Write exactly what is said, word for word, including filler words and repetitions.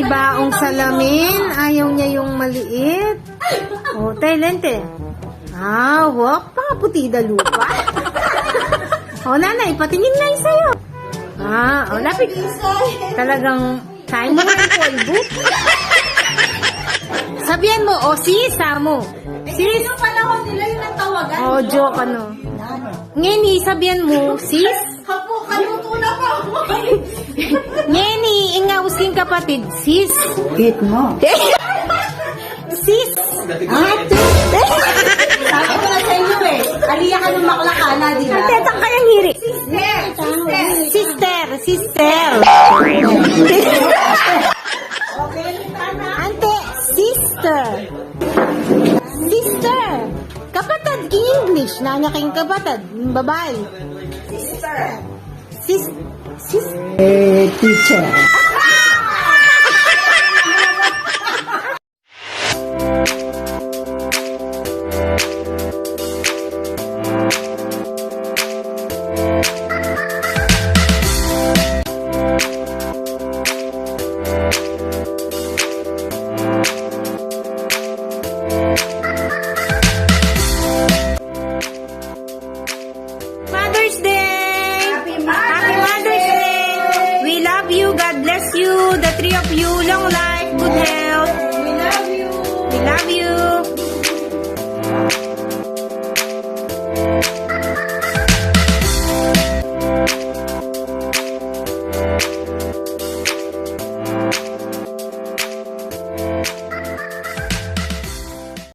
Baong salamin, ayaw niya yung maliit. O, te, lente. Ah, wak, pangaputi da lupa. O, nanay, patingin nga sa'yo. Ah, o, lapit. Talagang kaya mo ng polvo. Sabihan mo, o, sis, amo. Sis. Yung panahon nila yung natawagan. O, joke, ano. Ngayon, sabihan mo, sis. Hapu, kaluto na po. Ngayon, ingaus king kapatid, sis. Hit mo. Sis. Ah, sis. Sabi ko na sa inyo eh. Aliya ka ng maklakana, di ba? Ang tetang kayang hiri. Sister, sister. Sister, sister. Ante, sister. Sister. Kapatad king English. Nanya king kapatad, babae. Sister. Sis, sis. Eh, teacher.